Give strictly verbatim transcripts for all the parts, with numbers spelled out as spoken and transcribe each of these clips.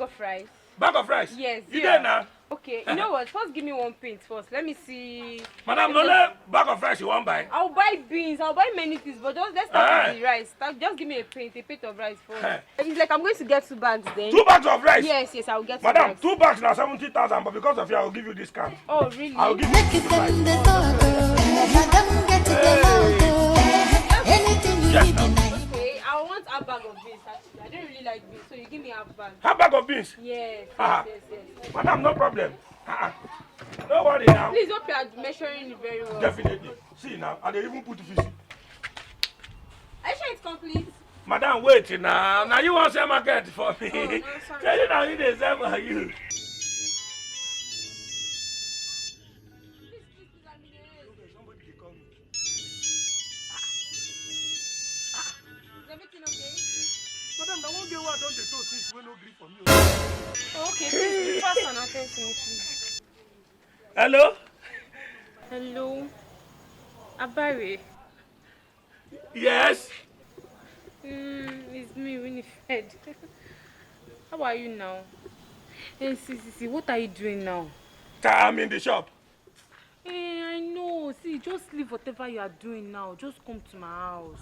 Fries. Bag of rice. Yes, You yeah. There now? Okay, you know what? First, give me one paint first. Let me see. Madam, no let bag of rice you wan buy. I'll buy beans. I'll buy many things, but just let's start Eh. with the rice. Start, just give me a paint, a paint of rice first. Eh. It's like I'm going to get two bags then. Two bags of rice. Yes, yes, I'll get Madam, two two bags na seventy thousand, but because of you, I will give you discount. Bags. Oh, really? I will give you two bags. Them the talk, oh. Madam get them out, oh. Anything you Yes, need ma'am. tonight. Okay, I want a bag of beans actually. I don't really like beans, so you give me half bag. Half bag of beans. Yes, Ah. Yes, yes, yes. Madam, no problem. Uh-uh. No worry now. Please hope you are measuring it very well. Definitely. See now, I dey even put fish. Are you sure it's complete? Madam, wait now. Now you wan sell market for me. Oh, no, sorry. Tell you now you dey sell for you. Please, please, please, I'm in a hurry. Is everything okay? Madam, na one girl wey I don dey talk since wey no gree for me. Oh, okay, please, be fast and attend to me, please. Hello? Hello. Abare. Yes? Mm, it's me, Winifred. How are you now? Hey, see, see, see, what are you doing now? I'm in the shop. Hey, I know. See, just leave whatever you are doing now. Just come to my house.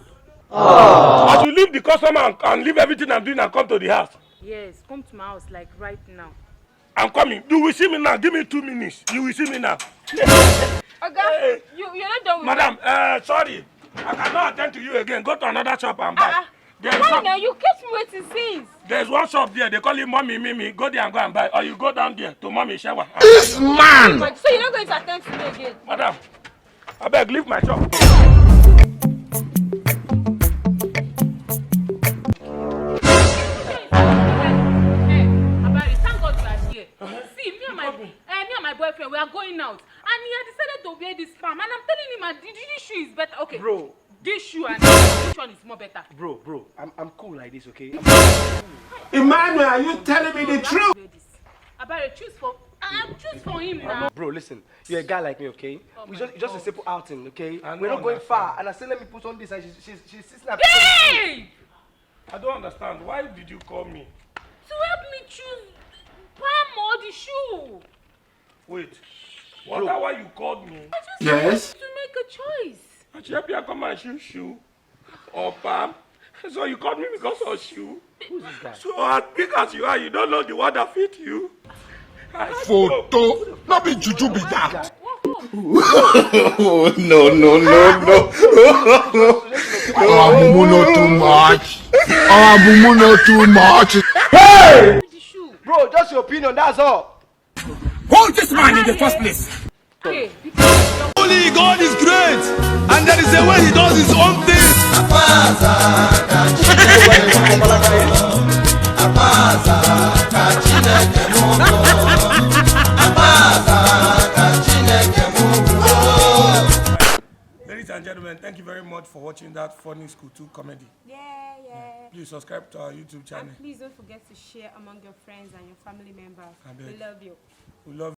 I should leave the customer and, and leave everything I'm doing and come to the house. Yes, come to my house, like, right now. I'm coming. You will see me now. Give me two minutes. You will see me now. Oga, Hey. you, you're not done with Madam, uh, sorry. I cannot attend to you again. Go to another shop and buy. Ah, ah. There's, Why shop, now? You kept me waiting since. there's one shop there. They call it Mommy Mimi. Go there and go and buy. Or you go down there to Mommy Shower. This man! But so you're not going to attend to me again? Madam, I beg, leave my shop. Abari, thank God you are here. See, me and my eh, me and my boyfriend, we are going out, and he had decided to wear this palm, and I'm telling him, uh, the, the shoe is better. Okay, Bro. This shoe and this, which one is more better? Bro, bro, I'm, I'm cool like this, okay? Emmanuel, are you telling me the truth? Wear this. Abari, choose for I choose for him now. Bro, listen, you're a guy like me, okay? Oh We my just just a God. simple outing, okay? I We're don't not going understand. Far, and I said, let me put on this, and she she she, she snapped. Hey! I don't understand. Why did you call me? To help me choose palm or the shoe. Wait. Wonder why you called me? I just Yes? To make a choice. I should help you come and shoe shoe or palm. So you called me because of shoe. Who's this guy? So as big as you are, you don't know the one that fit you. Photo. Not be juju be that. What for? Oh, no, no, no, no. Our mumu no too much. Our mumu no too much. Hey! With the shoe. Bro, just your opinion, that's all. Hold this man in the first place. Hey, because Only God is great, and there is a way He does His own thing. Ladies and gentlemen, thank you very much for watching that funny school two comedy. Yeah, yeah. Please subscribe to our YouTube channel. And please don't forget to share among your friends and your family members. I beg. We love you. We love